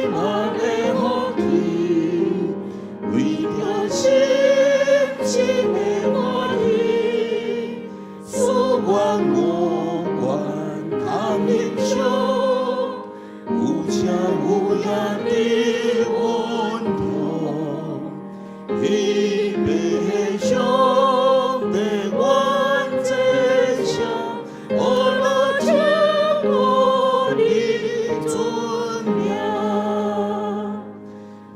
滿的福氣，為著深深的歡喜，所願無關通欣賞，有聲有影的溫度，彼白上帝完全上，阿樂稱呼你尊名，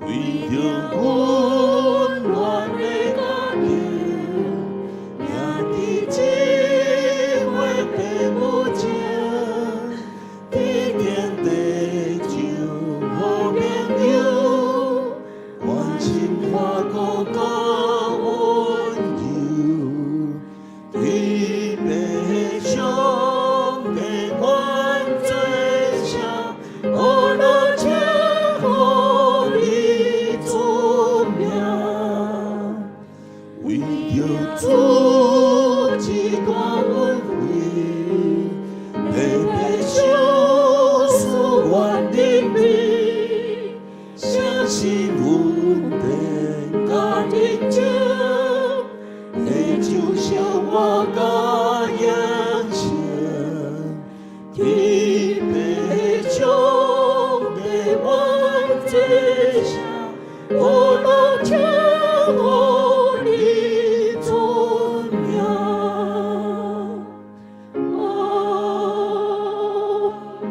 為著溫暖的家庭，兄弟姊妹父母情，天天地上好朋友，關心看顧佮溫柔，天父上帝完全上，阿樂稱呼你尊名，為著主這大恩惠，白白相思願忍耐，相信恩典佮認證，會就像我佮養成，天父上帝完全上，阿樂稱呼你尊名。阿門。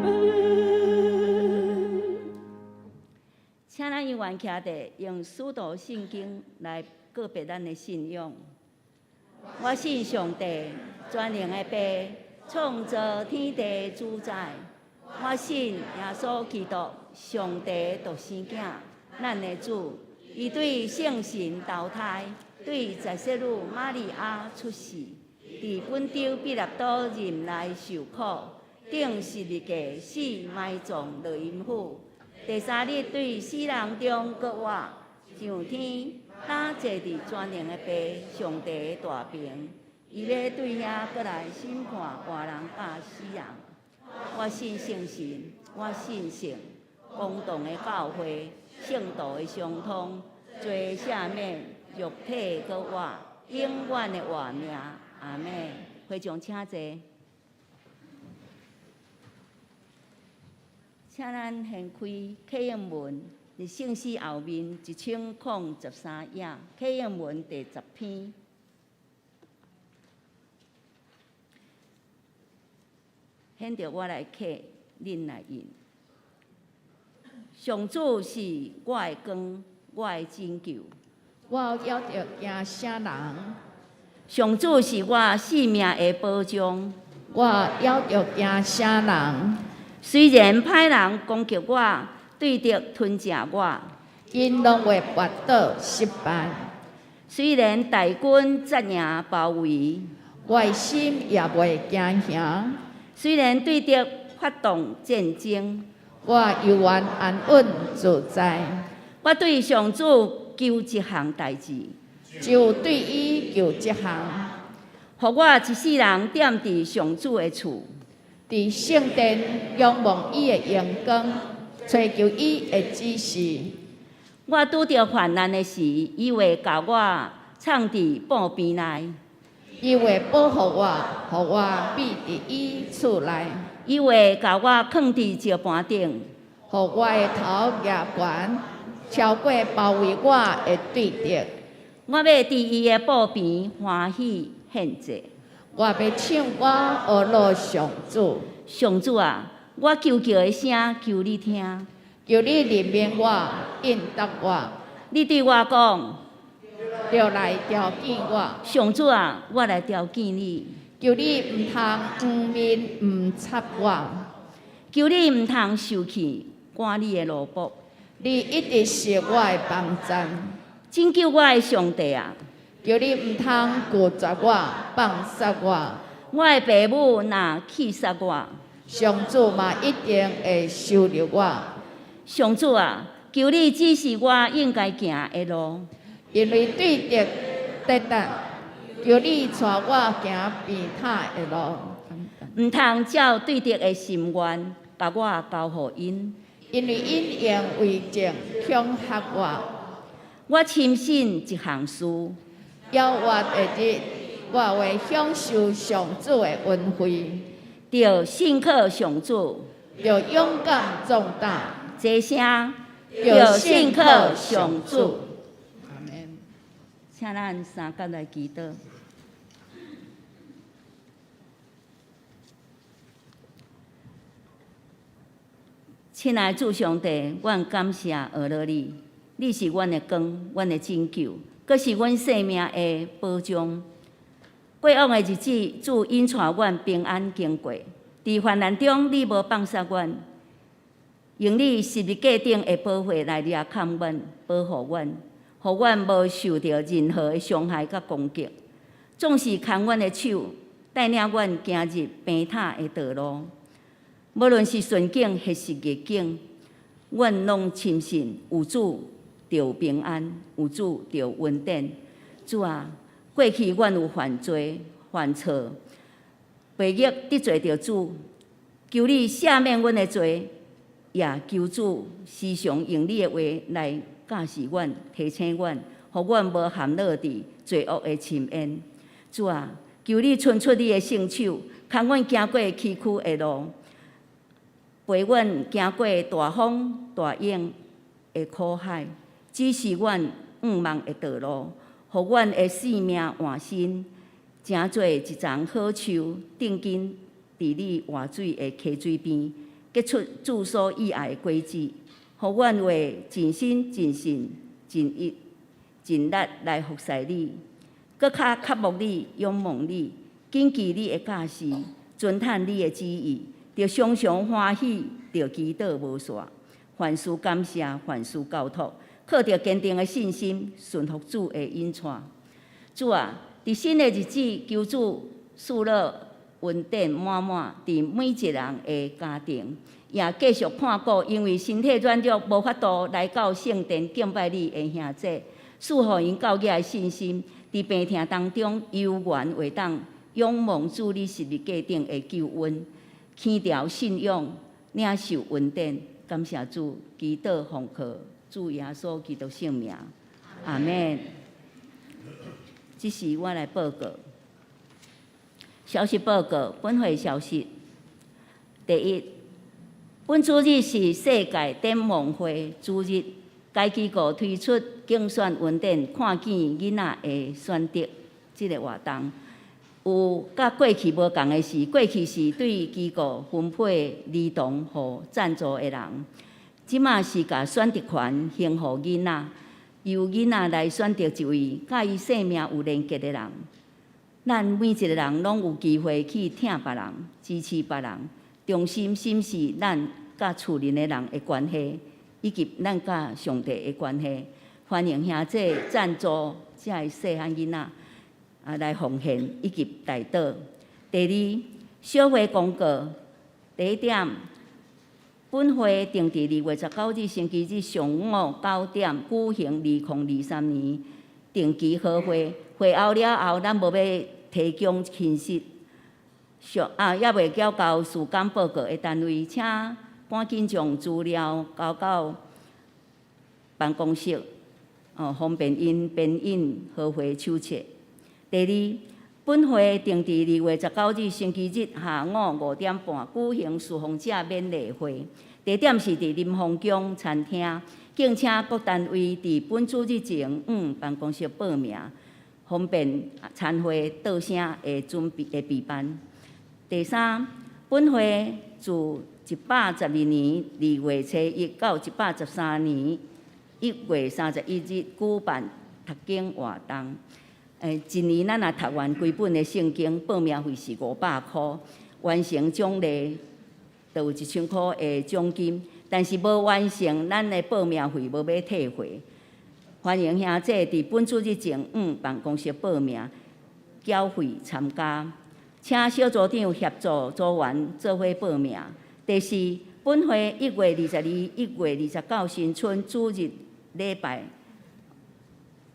請咱永遠徛佇用使徒信經來告白咱的信仰。我信上帝，全能的父，創造天地主宰。我信耶穌基督，上帝獨生囝，咱的主。伊對聖神投胎，對十色女瑪利亞出世，佇本丟彼拉多任內受苦，釘十字架死埋葬落陰府。第三日對死人中閣活，上天，擔坐佇全能的父上帝的大爿。伊欲對遐閣來審判活人佮死人。我信聖神，我信聖公同的教會，聖徒的相通，罪赦免，肉體閣活，永遠的活命。阿們。會眾請坐。請咱掀開啟應文，佇聖詩後面1013頁，啟應文第10篇。現在我來啟，恁來應。上主是我的光，我的拯救。我猶著驚啥人？上主是我性命的保障。我猶著驚啥人？雖然歹人攻擊我，對敵吞食我，𪜶攏會跋倒失敗。雖然大軍紮營包圍，我的心也袂驚嚇。雖然對敵發動戰爭，我猶原安穩自在。我對上主求一項代誌，就對伊求這項，予我一世人踮佇上主的厝，佇聖殿仰望伊的榮光，揣求伊的指示。我拄著患難的時，伊會共我藏佇寶邊內。伊會保護我，予我避佇伊厝內。伊會共我囥佇石盤頂，予我的頭舉懸，超過包圍我的對敵。我欲佇伊的寶邊歡喜獻祭。我欲唱歌阿樂上主。上主啊，我求告的聲，求你聽。求你憐憫我，應答我。你對我講，著來調見我。上主啊，我來調見你。求你毋通掩面毋插我。求你毋通受氣，趕你的奴僕。你一直是我的幫贊。拯救我的上帝啊！求你毋通拒絕我，放殺我。我的父母若棄殺我，上主嘛一定會收留我。上主啊，求你指示我應該行的路。因為對敵跌倒，求你帶我行平坦的路。毋通照對敵的心願，共我交予𪜶。因為𪜶用偽證恐嚇我。我深信一項事，猶活的日，我會享受上主的恩惠。著信靠上主，著勇敢壯膽，齊聲，著信靠上主。阿們。請咱三甲來祈禱。親愛的主上帝，阮感謝阿羅你，你是阮的光，阮的拯救，閣是阮生命的保障。過往的日子，主引帶阮平安經過，佇患難中，你無放殺阮，用你十字架頂的寶血來掠砍阮，保護阮，予阮無受著任何的傷害佮攻擊。總是牽阮的手，帶領阮行入平坦的道路。無論是順境抑是逆境，阮攏深信有主就有平安，有主就有恩典。主啊，過去阮有犯罪、犯錯，白日得罪著主，求你赦免阮的罪，也求主時常用你的話來教示阮、提醒阮，予阮無陷落佇罪惡的深淵。主啊，求你伸出你的聖手，牽阮行過崎嶇的路，陪阮行過大風大湧的苦海，指示阮向望的道路，予阮的性命換新，成做一叢好樹，釘根佇你活水的溪水邊，結出主所喜愛的果子，予阮會盡心盡性盡意盡力來服侍你，閣較渴慕你、仰望你，謹記你的教示，遵趁你的旨意，著常常歡喜，著祈禱無煞，凡事感謝，凡事交託，靠著堅定的信心，順服主的引帶。主啊，佇新的日子，求主賜落恩典滿滿，佇每一個人的家庭，也繼續看顧，因為身體軟弱無法度來到聖殿敬拜你的兄弟，賜予𪜶教額的信心，佇病痛當中猶原會當仰望主你十字架頂的救恩，牽牢信仰，領受恩典。感謝主，祈禱奉靠主耶穌基督聖名，阿們。這是我來報告。消息報告，本會消息。第一，本主日是世界展望會主日，該機構推出競選恩典，看見囡仔的選擇這个活動。有佮過去無仝的是，過去是對機構分配兒童予贊助的人，這馬是共選擇權還予囡仔，由囡仔來選擇一位佮伊生命有連結的人。咱每一個人攏有機會去疼別人、支持別人，重新審視咱佮厝內的人的關係，以及咱佮上帝的關係。歡迎兄弟贊助遮个細漢囡仔來奉獻以及代禱。第二，小會公告。第一點，本會定佇2月19日星期日上午9點舉行2023年定期好會。會後了後，咱無欲提供信息，上啊，猶未繳交事工報告的單位，請趕緊將資料交到辦公室，哦，方便𪜶編印好會手冊。第二，本會定佇2月19日星期日下午5點半舉行事奉者勉勵會，地點是佇林峰宮餐廳。敬請各單位佇本主日前往辦公室報名，方便餐會桌聲的準備的備辦。第三，本會自112年2月初一到113年1月31日舉辦讀經活動。一年咱若讀完規本的聖經，報名費是500箍，完成獎勵就有1000箍的獎金。但是無完成，咱的報名費無欲退回。歡迎兄弟佇本主日前往辦公室報名，繳費參加。請小組長協助組員做伙報名。第四，本會1月22、1月29新春主日禮拜，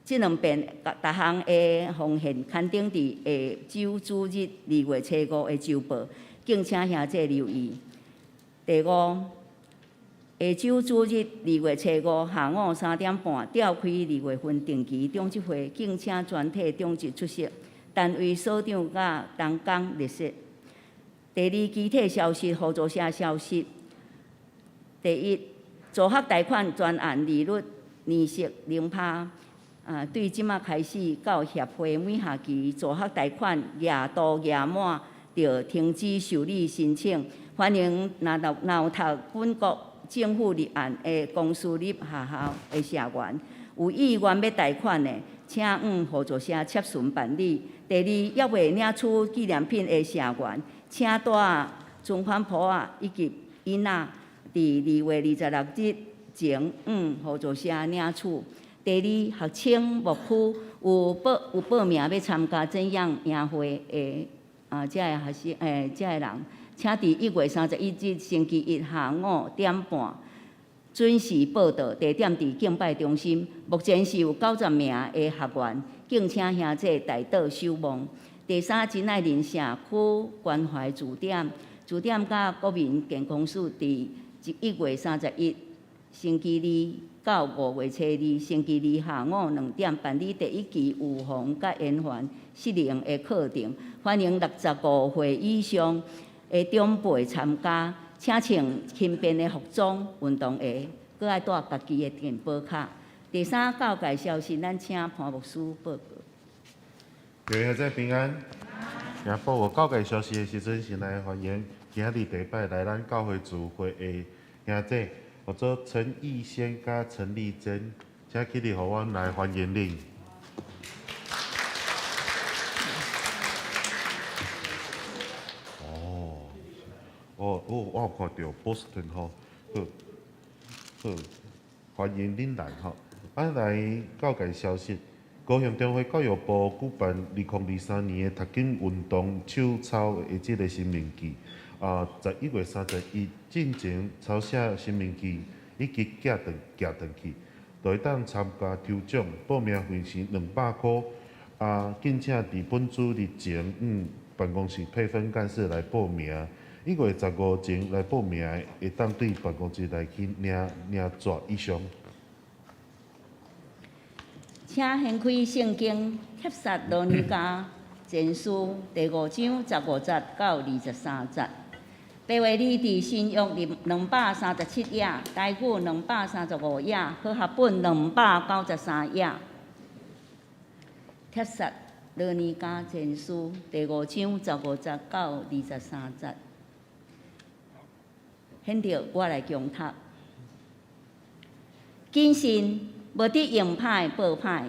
這兩遍逐項的奉獻刊登佇下週主日2月初五的週報，敬請兄弟留意。第五，下週主日2月初五下午3點半召開二月份定期長執會，敬請全體長執出席。單位所長佮同工列席。第二，其他消息，互助社消息。第一，助學貸款專案利率年息0%。啊，對這馬開始到協會每學期助學貸款額度額滿，就停止受理申請。歡迎若有讀本國政府立案的公私立學校的社員，有意願欲貸款的，請往互助社洽詢辦理。第二，猶未領取紀念品的社員，請帶存款簿仔以及印仔，佇2月26日前往互助社領取。第二，學青牧區有報名欲參加怎樣營會的啊，這个學生這个人，請佇1月31日星期一下午點半準時報到，地點佇敬拜中心。目前是有90名的學員，敬請兄弟代禱守望。第三，真愛鄰社區關懷駐點，駐點佮國民健康署佇1月31星期二到5月初二星期二下午2點辦理第一期預防佮延緩失能的課程，歡迎65歲以上的長輩參加，請穿輕便的服裝、運動鞋，閣愛帶家己的健保卡。第三，教界消息，咱請潘牧師報告。各位兄弟平安。今報告教界消息的時陣，先來歡迎今仔日第一擺來咱教會聚會的兄弟，叫做陳義仙佮陳麗珍，請起立，予阮來歡迎恁。哦，哦，我有看著 Boston 吼，好，好，歡迎恁來吼。啊，來教界消息，高雄中會教育部舉辦2023年的讀經運動手抄的這个申命記。啊，11月31進前抄寫申命記以及寄轉寄轉去，就會當參加抽獎，報名費是200箍。啊，敬請佇本主日前往辦公室配分幹事來報名。1月15前來報名的，會當對辦公室來去領領紙以上。請掀開聖經《帖撒羅尼迦前書》第五章15節到23節。白話字佇新約237頁，台語235頁，和合本293頁。帖撒羅尼迦前書第五章15節到23節。現在我來恭讀。謹慎，無得用歹報歹，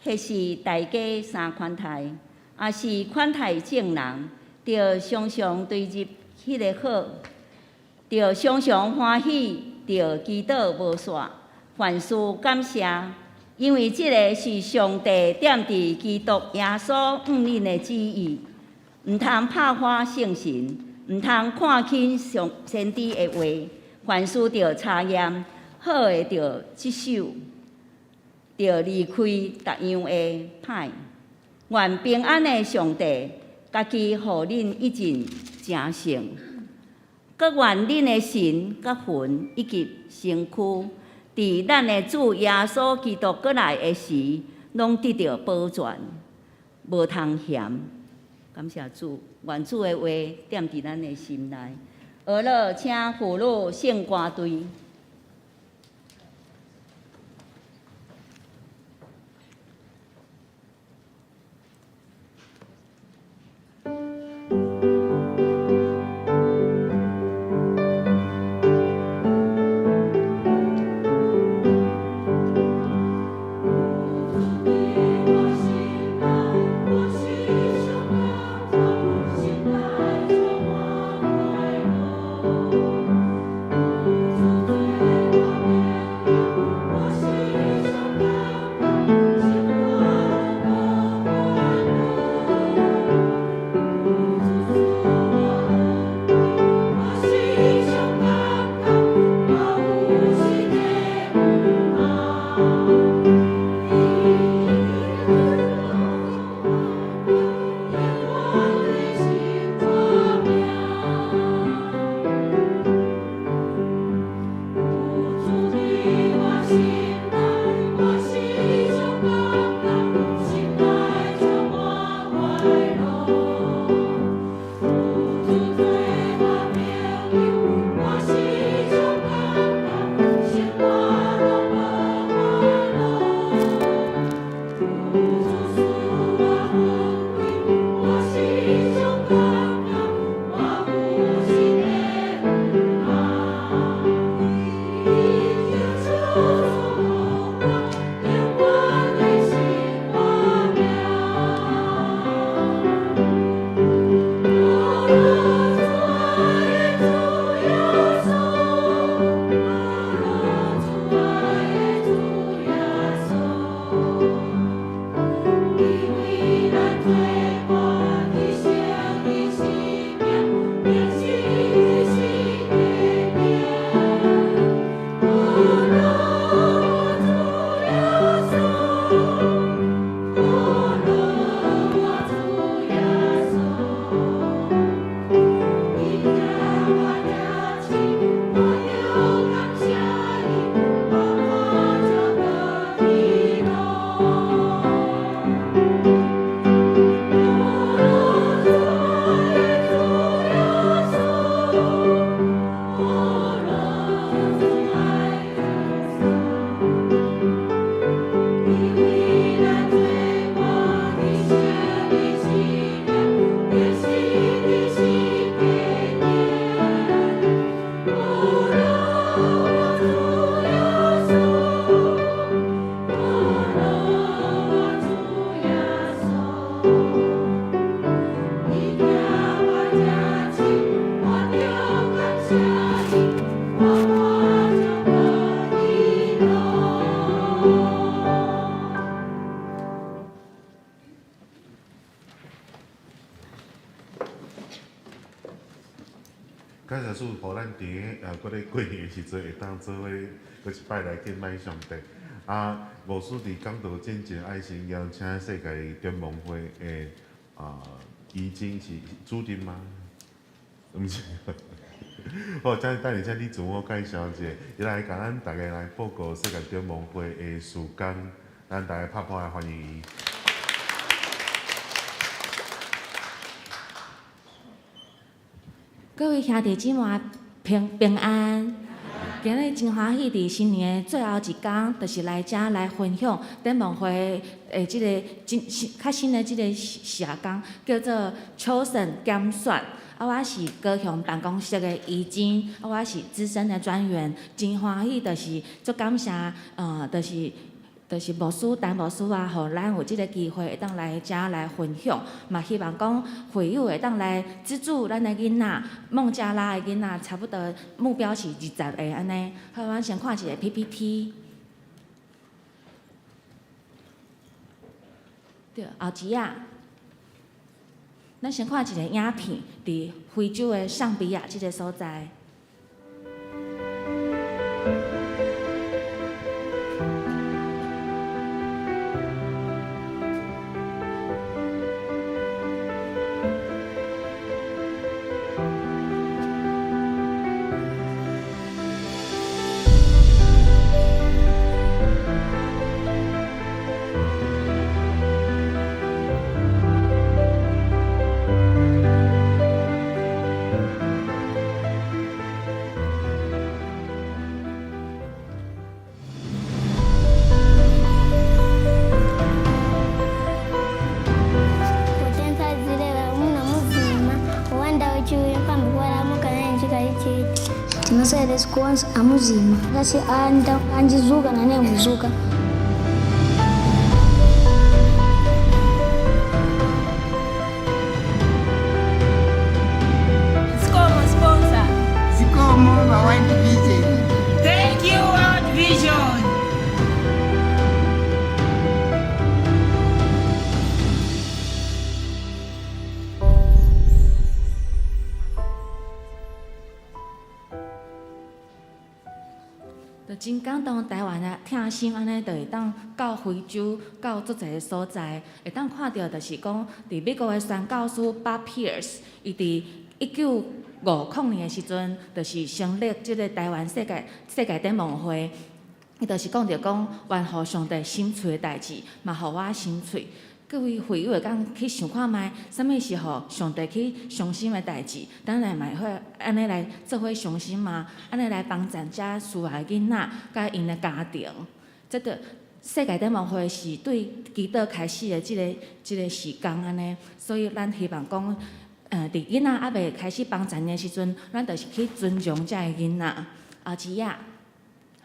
彼是大家三款待，也是款待眾人，著常常追入彼个好，著常常歡喜，著祈禱無煞，凡事感謝，因為這个是上帝踮佇基督耶穌向恁的旨意。毋通拍破聖神，毋通看輕上先知的話，凡事著查驗，好的著持守，著離開逐樣的歹。願平安的上帝，家己予恁一盡成聖，閣願恁的神、佮魂以及身軀，佇咱的主耶穌基督閣來的時，攏得著保全，無通嫌。感謝主，願主的話踮佇咱的心內。學了，請婦女聖歌隊。我咱佇咧閣咧過年的時陣會當做伙閣一擺來敬拜上帝。啊，牧師佇講道進前愛先邀請世界展望會的已經是主任嗎？毋是。好，請等下請你自我介紹一下，伊來共咱逐家來報告世界展望會的事工，咱逐家拍破來歡迎伊。各位兄弟姊妹平平安，今日真歡喜佇新年的最後一工，就是來遮來分享展望會的這个真新較新的這个社工，叫做秋審減選。啊，我是高雄辦公室的怡晶，啊，我是資深的專員，真歡喜，就是足感謝，就是牧師陳牧師啊，予咱有這个機會會當來遮來分享，嘛希望講會友會當來資助咱的囡仔，孟加拉的囡仔，差不多目標是20個按呢。好，阮先看一下 PPT。對，後一頁。咱先看一个影片，佇非洲的尚比亞這个所在。Timasayira amuzima kasi anda anjizuka nane muzuka. Zikomo sponsor. Zikomo World Vision. Thank you, World Vision. 就真感動，台灣的疼心按呢，就會當到非洲，到足濟个所在，會當看著，就是講，佇美國的宣教師 Bob Pierce，伊佇1950年的時陣，就是成立這个台灣世界展望會，伊就是講著講，願予上帝心喙的代誌，嘛予我心喙。各位會友會當去想看覓，啥物是予上帝去傷心的代誌，咱來嘛會按呢來做伙傷心嘛，按呢來幫助遮需要的囡仔，佮𪜶的家庭。這個世界展望會是對祈禱開始的這个時間按呢，所以咱希望講，佇囡仔猶未開始幫助的時陣，咱就是去尊重遮个囡仔。後一頁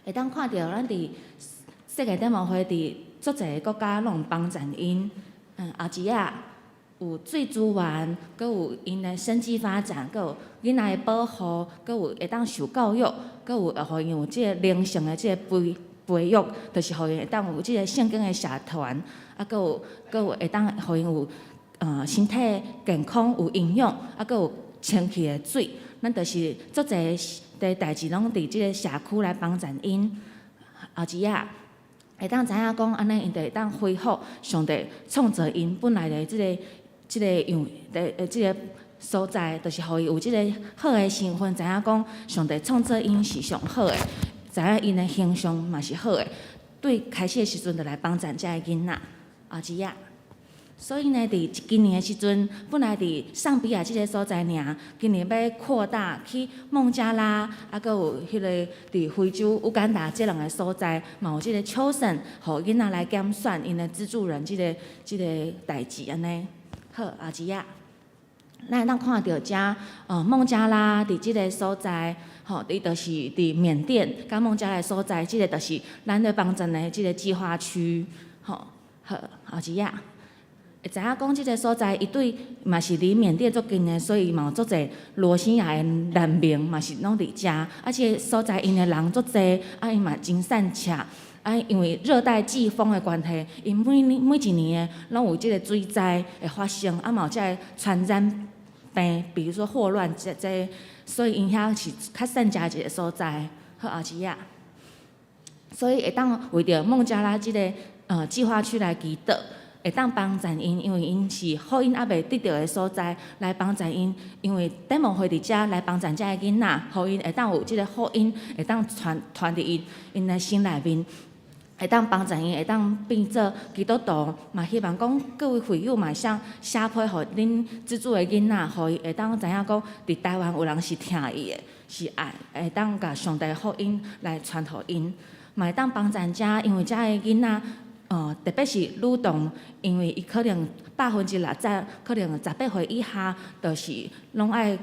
會當看著咱佇世界展望會佇足濟个國家攏有幫助𪜶。後一頁有水資源，閣有𪜶的生計發展，閣有囡仔的保護，閣有會當受教育，閣有予𪜶有這个靈性的這個培育，就是予𪜶會當有這个聖經的社團，啊，閣有會當予𪜶有身體健康有營養，啊，閣有清氣的水，咱就是足濟的代誌攏佇這个社區來幫助𪜶。後一頁。會當知影講，按呢𪜶就會當恢復上帝創造𪜶本來的這个樣的這个所在，就是予伊有這个好的身份，知影講上帝創造𪜶是上好的，知影𪜶的形象嘛是好的。對開始的時陣就來幫助遮个囡仔。後一頁。所以呢，佇今年的時陣，本來佇尚比亞這个所在爾，今年欲擴大去孟加拉，啊，閣有彼个佇非洲烏干達這兩个所在，嘛有這个秋審，予囡仔來減選𪜶的資助人這个代誌按呢。好，後一頁，咱會當看著遮，孟加拉佇這个所在，吼，伊就是佇緬甸佮孟加拉的所在，這个就是咱咧幫助的這个計劃區，吼，好，後一頁。會知影講，這个所在，伊對嘛是離緬甸足近的，所以嘛有足濟羅興亞的難民嘛是攏佇遮。啊，這个所在𪜶的人足濟，啊，𪜶嘛真散赤。啊，因為熱帶季風的關係，𪜶每年每一年的攏有這个水災會發生，啊，嘛有這个傳染病，比如說霍亂這，所以𪜶遐是較善食一个所在。好，後一頁。所以會當為著孟加拉這个計劃區來祈禱，會當幫贊𪜶，因為𪜶是福音猶未得著的所在，來幫贊𪜶。因為展望會佇遮來幫贊遮的囡仔，予𪜶會當有這个福音，會當傳傳佇𪜶的心內面，會當幫贊𪜶，會當變做基督徒。嘛希望講各位會友嘛會使寫批予恁資助的囡仔，予伊會當知影講，佇台灣有人是疼伊的，是愛，會當共上帝福音來傳予𪜶。嘛會當幫贊遮，因為遮的囡仔，特別是女童，因為伊可能60%，可能18歲以下，就是攏愛，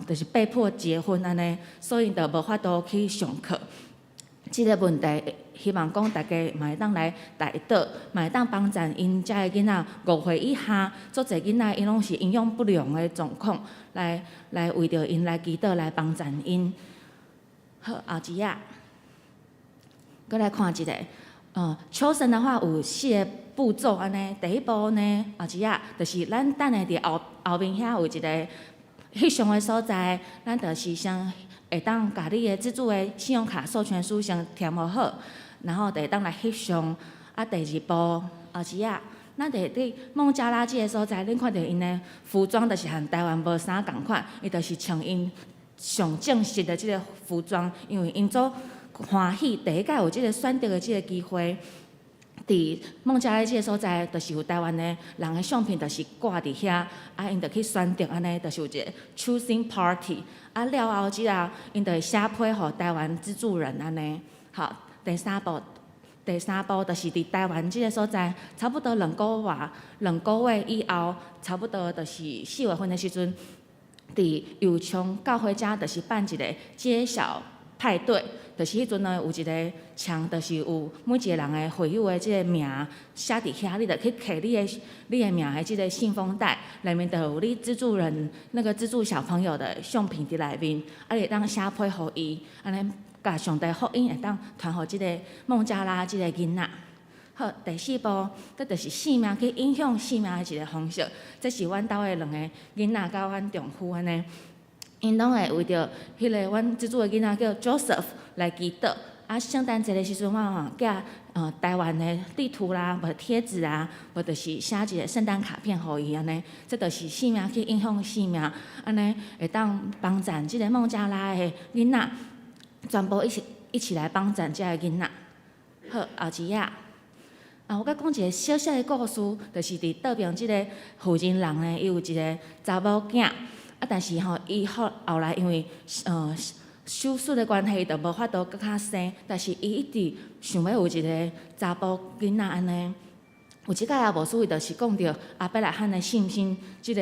就是被迫結婚按呢，所以就無法度去上課。這个問題，希望講大家嘛會當來代禱，嘛會當幫贊𪜶遮的囡仔5歲以下，足濟囡仔𪜶攏是營養不良的狀況，來為著𪜶來祈禱，來幫贊𪜶。好，後一頁。閣來看一个，求神的話有四个步驟按呢。第一步呢，後一頁就是咱等下佇後後面遐有一个翕相的所在，咱就是先會當共你的資助的信用卡授權書先填予好，然後就會當來翕相。啊，第二步，後一頁，咱就佇孟加拉這个所在，恁看著𪜶的服裝就是和台灣無啥仝款，伊就是穿𪜶上正式的這个服裝，因為𪜶足歡喜第一擺有這个選擇的這个機會，佇孟加拉這个所在，就是有台灣的人的相片，就是掛佇遐，啊，𪜶就去選擇按呢，就是有一个 choosing party，啊，了後之後，𪜶就會寫批予台灣資助人按呢。好，第三步，第三步就是佇台灣這个所在，差不多2個月以後，差不多就是4月份的時陣，佇油昌教會遮就是辦一個揭曉派對，就是彼陣呢有一个牆，就是有每一個人的會友的這个名寫佇遐，你就去摕你的名的這个信封袋，內面就有你資助人那個資助小朋友的相片佇內面，啊，你會當寫批予伊，按呢共上帝福音會當傳予這个孟加拉這個囡仔。好，第四步，這就是性命去影響性命的一个方式。這是阮兜的兩个囡仔佮阮丈夫按呢。𪜶攏會為著彼个阮資助的囡仔叫 Joseph 來祈禱。啊，聖誕節的時陣，我嘛寄台灣的地圖啦，無貼紙啊，無就是寫一個聖誕卡片予伊按呢。這就是性命去影響性命，按呢會當幫贊這个孟加拉的囡仔，全部一起來幫贊這个囡仔。好，後一頁。啊，我閣講一个小小的故事，就是佇倒爿這个負責人呢，伊有一个查某囝。啊，但是吼，伊後來因為手術的關係，就無法度閣較生。但是伊一直想欲有一个查埔囡仔按呢。有一擺啊，牧師伊就是講著亞伯拉罕的信心，這个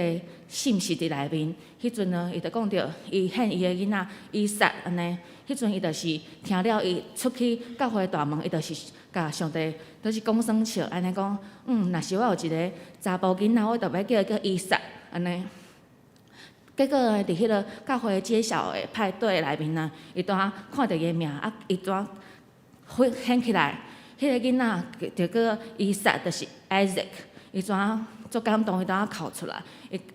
信實佇內面。彼陣呢，伊就講著伊獻伊的囡仔以撒按呢。彼陣伊就是聽了，伊出去教會大門，伊就是共上帝，就是講耍笑按呢講，若是我有一个查埔囡仔，我就欲叫伊叫以撒按呢。結果佇彼个教會揭曉的派對內面啊，伊拄仔看著伊的名，啊，伊拄仔回掀起來，彼个囡仔就叫以撒，就是 Isaac，伊怎足感動，伊拄仔哭出來，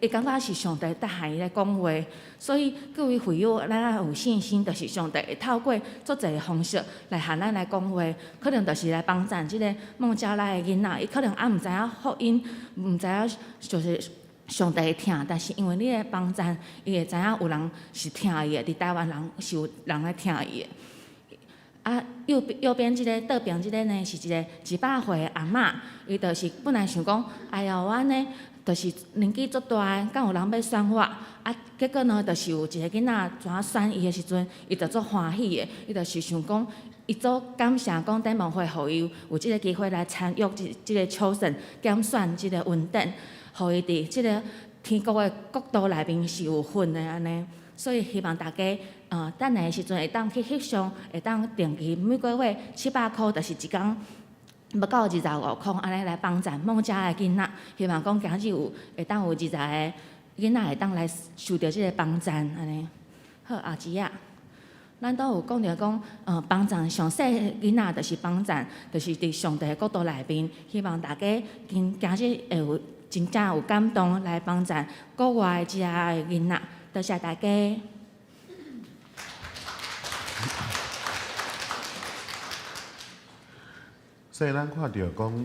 伊感覺是上帝佇和伊咧講話，所以各位會友，咱愛有信心，就是上帝會透過足濟方式來和咱來講話，可能就是來幫贊這个孟加拉的囡仔，伊可能猶毋知影福音，毋知影就是上帝會疼，但是因為你的幫贊，伊會知影有人是疼伊的，佇台灣人是有人來疼伊的。啊，右邊這个倒爿這个呢，是一个100歲的阿嬤，伊就是本來想講，哎喲，我按呢，就是年紀足大，敢有人欲選我？啊，結果呢，就是有一个囡仔怎選伊的時陣，伊就足歡喜的，伊就是想講，伊足感謝講展望會予伊有這个機會來參與這個抽選揀選這个恩典，予伊佇這个天國的國度內面是有份的按呢。所以希望大家，等下的時陣會當去翕相，會當定期每個月700箍，就是一工無夠25箍，按呢來幫贊孟加拉的囡仔。希望講今日有會當有20個囡仔會當來受著這个幫贊，按呢。好，後一頁，咱都有講著講，幫贊上細囡仔，就是幫贊，就是佇上帝的國度內面。希望大家今今日會有。真正有感動來幫贊國外遮的囡仔。多謝大家。所以咱看著講，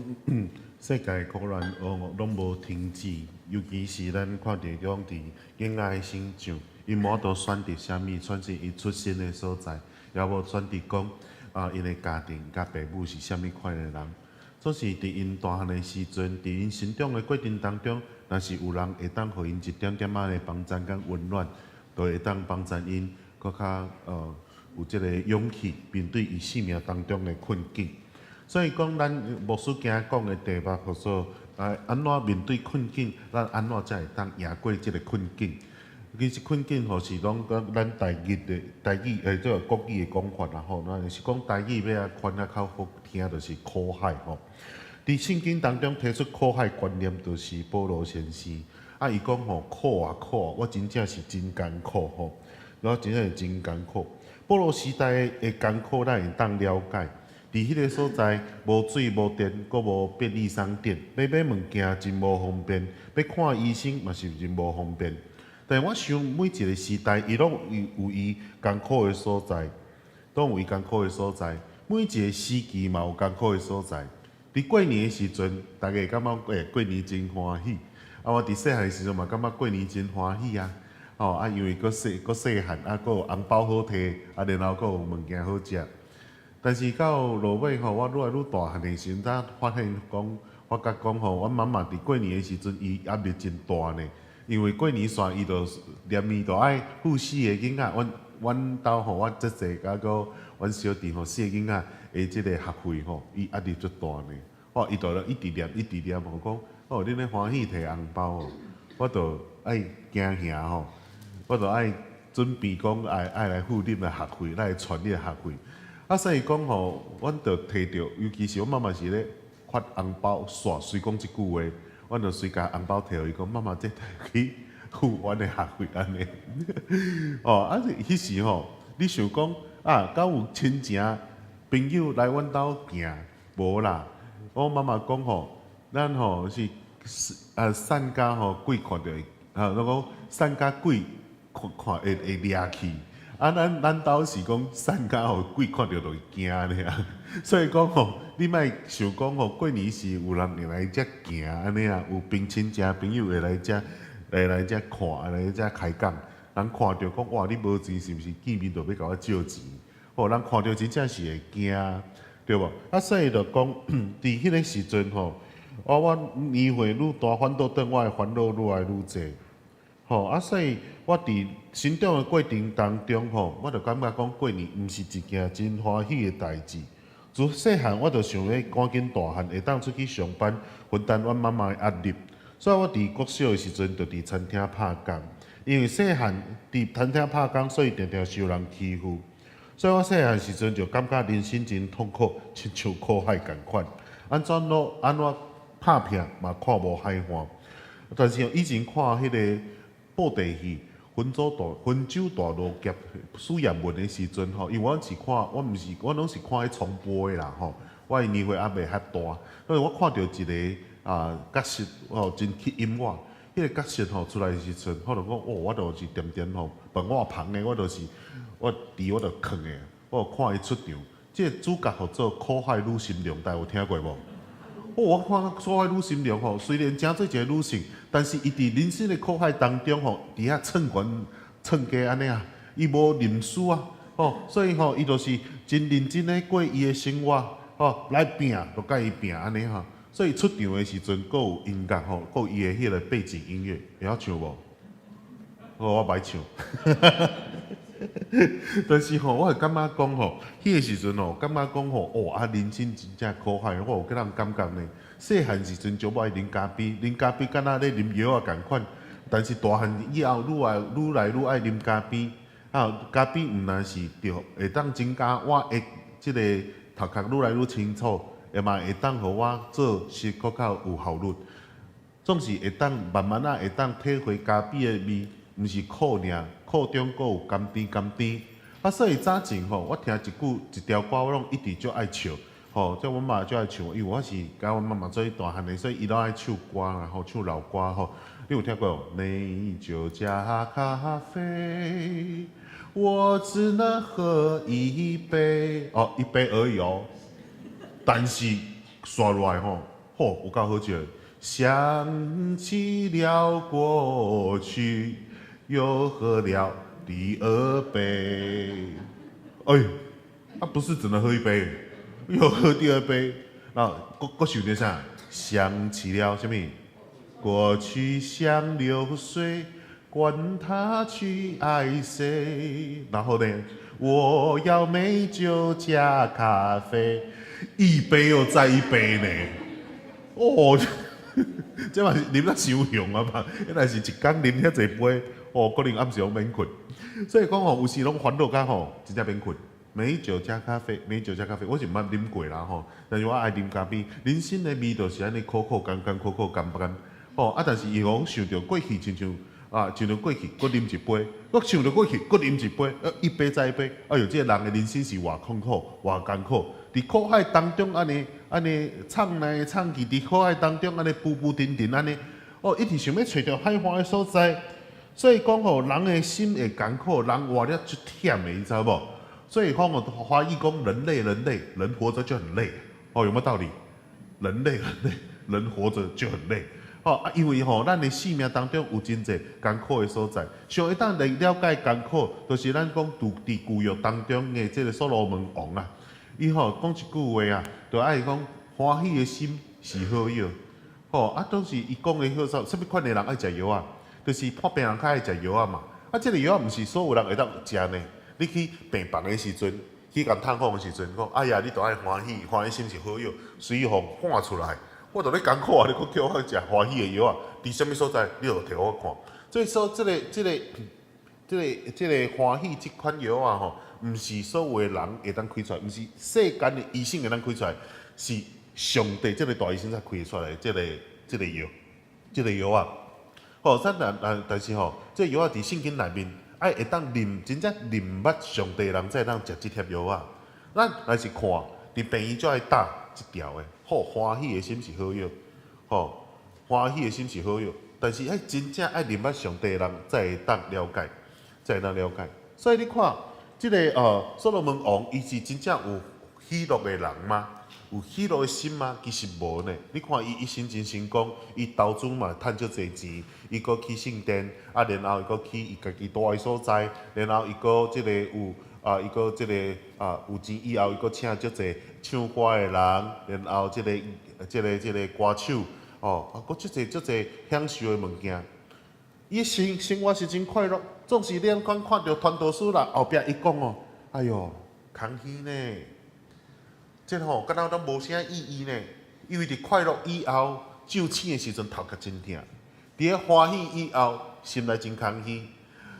世界苦難哦攏無停止，尤其是咱看著講佇囡仔的成長，𪜶無法度選擇啥物，選擇伊出生的所在，也無選擇講啊，𪜶的家庭佮爸母是啥物款的人。總是佇𪜶大漢的時陣，佇𪜶成長的過程當中，若是有人會當予𪜶一點點仔的幫贊佮溫暖，就會當幫贊𪜶閣較有這个勇氣面對伊生命當中的困境。所以講，咱牧師今仔講的題目號做啊，按怎面對困境，咱按怎才會當贏過這个困境？其實困境吼是攏講咱台語的台語，這个國語的講法啦吼。若是講台語欲按翻啊較好聽，就是苦海吼。佇聖經當中提出苦海觀念，就是保羅先生。啊，伊講吼苦啊苦，我真正是真艱苦吼，我真正是真艱苦。保羅時代的艱苦，咱會當了解。佇彼个所在，無水無電，閣無便利商店，欲買物件真無方便，欲看醫生嘛是真無方便。但我想每一个時代，伊攏有伊艱苦的所在，攏有伊艱苦的所在。每一個時期嘛有艱苦的所在。佇過年的時陣，大家會感覺過年真歡喜。啊，我佇細漢的時陣嘛感覺過年真歡喜啊。吼啊，因為閣細閣細漢，啊，閣有紅包好提，啊，然後閣有物件好食。但是到落尾吼，我愈來愈大漢的時陣，才發現講，發覺講吼，阮媽媽佇過年的時陣，伊壓力真大呢。因為過年煞伊就連伊就愛付四个囡仔，阮阮兜吼，我姐姐佮閣阮小弟吼，四个囡仔的這个學費吼，伊壓力足大呢。哦，伊就一直念一直念吼，講哦，恁咧歡喜提紅包哦，我就愛驚嚇吼，我就愛準備講愛愛來付恁的學費，來傳恁的學費。啊，所以講吼，阮就提著，尤其是阮媽媽是咧發紅包，煞隨講這句話，阮就隨共紅包提予伊講，媽媽這提去付阮的學費按呢。哦，啊，彼時吼，你想講啊，敢有親情朋友來阮兜行？無啦。我媽媽講吼，咱吼是啊，散甲吼鬼看著會，啊，攏講散甲鬼看看會會掠去。啊，咱咱兜是講散甲予鬼看著就會驚爾，所以講吼，你莫想講吼，過年時有人會來遮行按呢啊，有朋親戚朋友會來遮會來遮看，來遮開講，人看著講哇，你無錢是毋是見面就欲共我借錢？吼，人看著真正是會驚，對無？啊，所以就講，佇彼个時陣吼，我我年歲愈大，反倒轉我的煩惱愈來愈濟。吼啊，所以我佇成長的過程當中吼，我就感覺講過年毋是一件真歡喜的代誌。自細漢我就想欲趕緊大漢，會當出去上班，分擔阮媽媽的壓力。所以我佇國小的時陣就佇餐廳拍工。因為細漢佇餐廳拍工，所以定定受人欺負。所以我細漢時陣就感覺人生真痛苦，親像苦海仝款。按怎囉按怎拍拚嘛看無海岸。但是以前看彼个布袋戲《溫州大羅劫》史艷文的時陣吼，因為阮是看，我毋是，我攏是看彼重播的啦吼。我的年歲猶未遐大，所以我看著一个啊角色吼真吸引我。彼个角色吼出來的時陣，我就講哦，我就是恬恬吼，飯碗旁的，我就是我佇我就囥的，我有看伊出場。這个主角號做苦海女神龍，大家有聽過無？哦，我看苦海女神龍吼，雖然成做一个女性，但是伊佇人生的苦海當中吼，佇遐創懸創低按呢啊，伊無認輸啊，吼，所以吼，伊就是真認真咧過伊的生活，吼，來拚就共伊拚按呢吼，所以出場的時陣，閣有音樂吼，閣有伊的彼个背景音樂，會曉唱無？哦，我歹唱。但是吼，我會感覺講吼，彼个時陣吼，感覺講吼，哦啊，人生真正苦海，我有予人感覺呢。細漢時陣就愛啉咖啡，啉咖啡敢若咧啉藥仔仝款。但是大漢以後，愈來愈來愈愛啉咖啡。啊，咖啡毋但是著會當增加我的這个頭殼愈來愈清楚，也嘛會當予我做事閣較有效率。總是會當慢慢仔會當體會咖啡的味，毋是苦爾，苦中閣有甘甜甘甜。啊，所以早前吼，我聽一句一條歌，我攏一直足愛唱。吼，這阮媽就愛唱，因為我是佮阮媽媽做大漢的，所以伊攏愛唱歌啦，吼，唱老歌吼。你有聽過？美酒加咖啡，我只能喝一杯。哦，一杯而已哦。但是煞落來吼，吼，有夠好笑。想起了過去，又喝了第二杯。哎，啊，不是只能喝一杯，又喝第二杯。那閣閣想著啥？想起了啥物？過去像流水，管他去愛誰。然後呢，我要美酒加咖啡，一杯又再一杯呢。哦，這嘛是啉得傷雄啊嘛！那是一工啉遐濟杯，哦，可能暗時攏免睏。所以講吼，有時攏煩惱甲吼，真正免睏。美酒加咖啡，美酒加咖啡，我是毋捌啉過啦吼，但是我愛啉咖啡。人生的味道是按呢苦苦甘甘，苦苦甘甘。吼啊！但是伊講想著過去，親像啊，想著過去，閣啉一杯，閣想著過去，閣啉一杯，一杯再一杯。哎喲，這個人的人生是偌困苦，偌艱苦。佇苦海當中，按呢按呢創來創去，佇苦海當中按呢浮浮沉沉按呢，哦，一直想欲揣著海岸的所在。所以講吼，人的心會艱苦，人活了足忝的，你知無？所以講哦，華語講人累人累，人活著就很累。哦，有沒有道理？人累人累，人活著就很累。吼啊，因為吼，咱的生命當中有真濟艱苦的所在。上會當來了解艱苦，就是咱講佇舊約當中的這個所羅門王啊，伊吼講一句話啊，就愛講歡喜的心是好藥。吼啊，當時伊講的叫做啥物款的人愛食藥啊？就是破病人較愛食藥仔嘛。啊，這個藥仔毋是所有人會當食呢。你去病房的時陣，去共探訪的時陣，講哎呀，你著愛歡喜，歡喜心是好藥，隨予喊出來。我著咧艱苦啊！你閣叫我食歡喜的藥仔，佇啥物所在？你著提我看。所以說，這個、這個、這個、這個歡喜這款藥仔吼，毋是所有的人會當開出來，毋是世間的醫生會當開出來，是上帝這個大醫生才開出來的這個、這個藥，這個藥仔。吼，咱但但是吼，這個藥仔佇聖經內面，愛會當認真正認捌上帝的人，才會當食這粒藥仔。咱若是看佇病院就愛打這條的。好，歡喜的心是好藥，吼，歡喜的心是好藥，但是愛真正愛認捌上帝的人，才會當了解，才會當了解。所以你看，這個所羅門王，伊是真正有喜樂的人嗎？有喜樂的心嗎？其實無呢。你看伊一生真成功，伊投資嘛趁足濟錢，伊閣起聖殿，啊，然後伊閣起伊家己住的所在，然後伊閣這個有。啊，伊閣這個啊有錢以後，伊閣請足濟唱歌的人，然後這個、這個、這個歌手，哦，啊，閣足濟足濟享受的物件。伊生生活是真快樂，總是你講看著傳道書啦，後壁伊講哦，哎喲，空虛呢，這吼敢若攏無啥意義呢。因為佇快樂以後，酒醒的時陣頭殼真疼；佇咧歡喜以後，心內真空虛。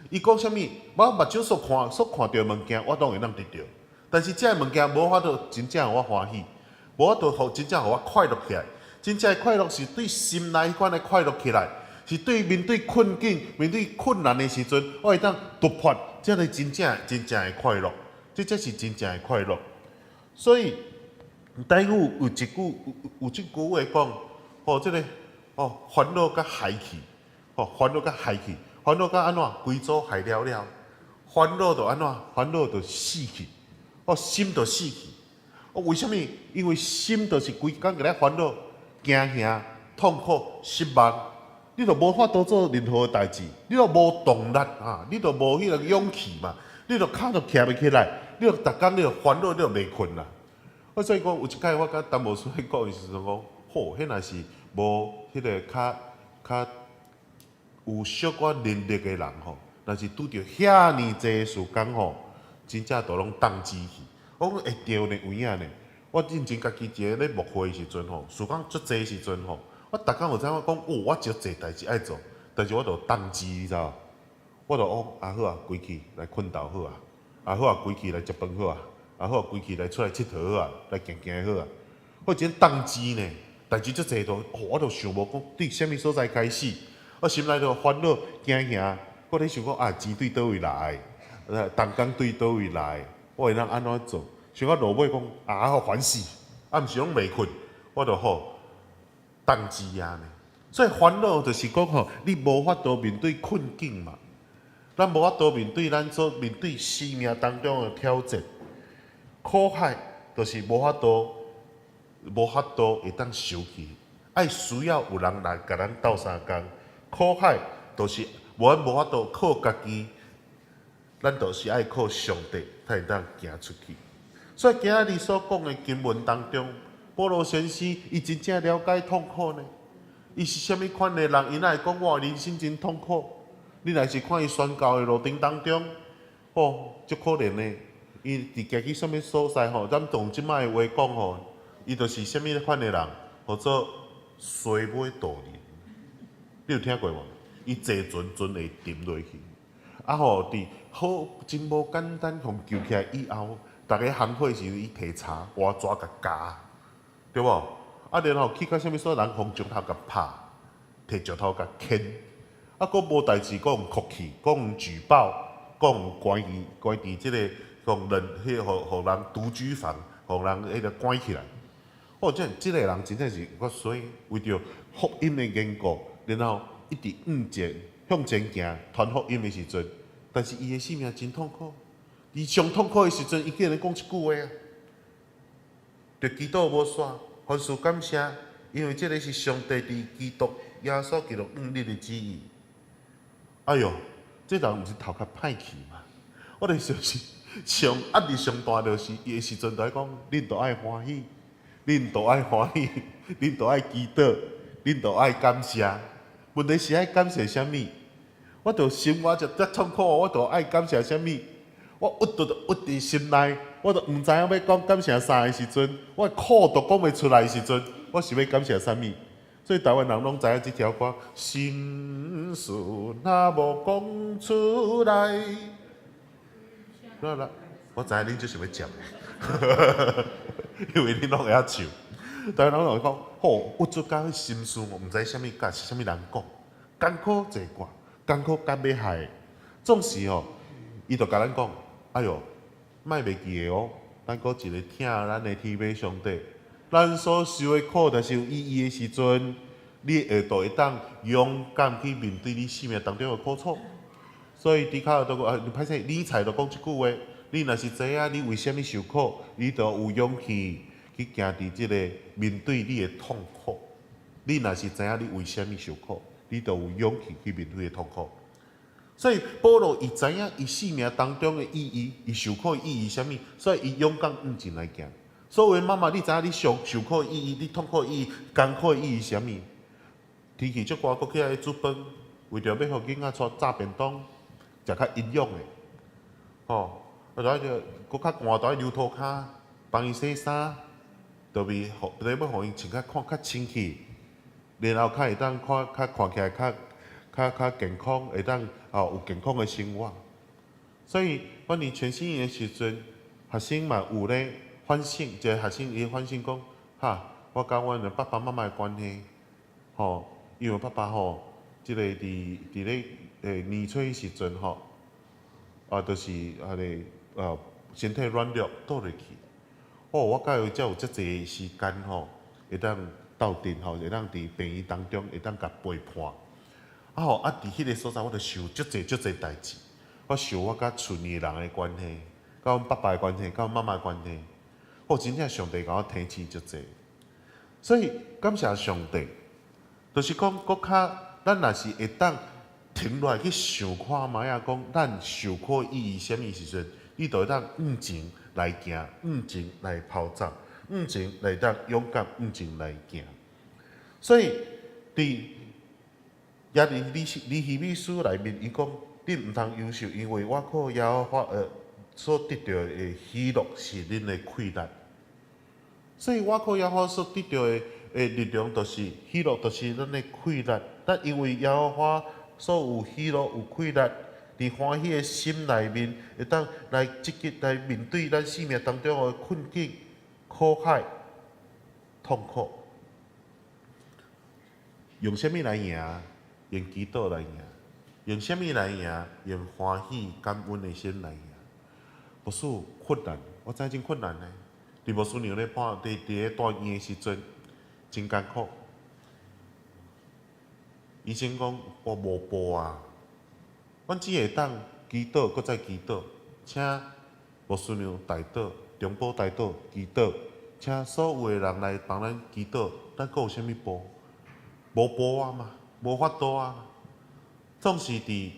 伊講啥物？我目睭所看、所看著的物件，我攏會當得著。但是這个物件無法度真正予我歡喜，無法度予真正予我快樂起來。真正的快樂是對心內彼款的快樂起來，是對面對困境、面對困難的時陣，我會當突破，這個真正、真正的快樂，這才是真正的快樂。所以，台語有一句有有這句話講，吼，這個哦，煩惱佮害去，吼，煩惱佮害去。煩惱佮按怎？規組害了了，煩惱就按怎？煩惱就死去，哦，心就死去。哦，為啥物？因為心就是規工佇咧煩惱、驚嚇、痛苦、失望，你就無法度做任何的代誌，你就無動力啊，你就無彼個勇氣嘛，你就跤就徛袂起來，你就逐工你就煩惱，你就袂睏啦。我所以講，有一擺我佮陳牧師咧講的時陣講，好，彼若是無彼個較較。有小可能力的人吼，若是拄著遐爾濟事工吼，真正都攏當機去。我講會著呢，有影呢。我進前家己一個咧牧會的時陣吼，事工足濟時陣吼，我逐工有知影講，哦，我足濟代誌愛做，但是我就當機，你知無？我就講啊好啊，規氣來睏晝好啊，啊好啊，規氣來食飯好啊，啊好啊，規氣來出來𨑨迌好啊，來行行好啊。我真當機呢，代誌足濟都，哦，我就想無講對啥物所在開始。我心內就煩惱驚嚇，我咧想講啊，錢對佗位來？呃，同工對佗位來？我會當按怎做？想到落尾講啊，好煩死！啊，毋是攏袂睏，我就好當機啊呢。所以煩惱就是講吼，你無法度面對困境嘛，咱無法度面對咱所面對生命當中的挑戰，苦海就是無法度，無法度會當受氣，愛需要有人來共咱鬥相共。苦海就是無咱無法度靠家己，咱就是愛靠上帝才會當行出去。所以今仔日所講的經文當中，保羅先生伊真正了解痛苦呢。伊是啥物款的人？伊哪會講我的人生真痛苦？你若是看伊宣教的路程當中，吼，足可憐的。伊佇行去啥物所在吼？咱用這擺的話講吼，伊就是啥物款的人？號做衰尾渡人。你有聽過無？伊坐船，船會沉落去。啊吼，佇好真無簡單，予救起來以後，逐家烘火時，伊提柴活紙共咬，對無？啊，然後去到啥物所在，人予石頭共拍，提石頭共牽，啊，閣無代誌，閣予哭去，閣予舉報，閣予關佇關佇這個，予人彼個予人獨居房，予人彼個關起來。哦，這個人真正是較衰，為著福音的緣故，然後一直向前向前行，傳福音的時陣，但是伊的生命真痛苦。伊上痛苦的時陣，伊竟然講這句話啊！著祈禱無煞，凡事感謝，因為這个是上帝佇基督耶穌基督向你的旨意。哎喲，這人毋是頭殼歹去嘛？我咧想是上壓力上大，就是伊的時陣，就愛講，恁都愛歡喜，恁都愛歡喜，恁都愛祈禱，恁都愛感謝。問題是愛感謝啥物？我著生活就遮痛苦，我著愛感謝啥物？我鬱卒就鬱佇心內，我都毋知影欲講感謝啥的時陣，我苦都講袂出來的時陣，我是欲感謝啥物？所以台灣人攏知影這條歌，心事若無講出來，來來，我知影恁就是欲接的，因為恁攏會曉唱。台灣人攏會講，吼，鬱卒甲心事，我毋知啥物共啥物人講，艱苦坐慣，艱苦甲欲害，總是吼，伊就共咱講，哎喲，莫袂記得哦，咱閣一个疼咱的天父上帝，咱所受的苦，若是有意義的時陣，你會就會當勇敢去面對你生命當中的苦楚。所以，笛卡爾都講啊，歹勢，尼采就講這句話：你若是知影你為啥物受苦，你就有勇氣去行佇這个面對你的痛苦。你若是知影你為啥物受苦，你就有勇氣去面對的痛苦。所以保羅伊知影伊生命當中的意義，伊受苦的意義啥物，所以伊勇敢向前來行。所有媽媽，你知影你受受苦的意義，你痛苦的意義，艱苦的意義啥物？天氣足熱，閣起來煮飯，為著欲予囡仔帶炸便當，食較營養的，吼，啊，就愛閣較寒，就愛溜塗跤，幫伊洗衫，就為予，就欲予伊穿較看較清氣，然後較會當看較看起來較較較健康，會當哦有健康的生活。所以，阮佇全心營的時陣，學生嘛有咧反省，一个學生伊反省講，哈，我佮阮的爸爸媽媽的關係，吼，因為爸爸吼，這个佇佇咧年初時陣吼，啊，就是彼个身體軟弱倒落去，哦，我佮伊才有遮濟時間吼，會當鬥陣吼，會當佇病院當中會當共陪伴。啊吼，啊佇彼个所在，我就想足濟足濟代誌。我想我佮厝裡的人的關係，佮阮爸爸的關係，佮阮媽媽的關係。哦，真正上帝共我提醒足濟。所以感謝上帝，就是講閣較咱若是會當停落來去想看覓仔，講咱受苦意義啥物時陣，你就會當向前來行，向前來跑走，向前來當勇敢向前來行。所以佇耶利尼尼希米書內面，伊講恁毋通憂愁，因為我靠耶和華所得著的喜樂是恁的氣力。所以我靠耶和華所得著的力量，就是喜樂，就是咱的氣力。咱因為耶和華所有喜樂有氣力，佇歡喜的心內面，會當來積極來面對咱生命當中的困境、苦海、痛苦。用啥物來贏？用祈禱來贏。用啥物來贏？用歡喜感恩的心來贏。無輸困難，我知真困難呢。佇牧師娘咧看，佇咧住院的時陣，真艱苦。醫生講我無步啊，阮只會當祈禱，閣再祈禱，請牧師娘代禱，中保代禱，祈禱，請所有的人來幫咱祈禱，咱閣有啥物步？無步啊嘛，無法度啊。總是佇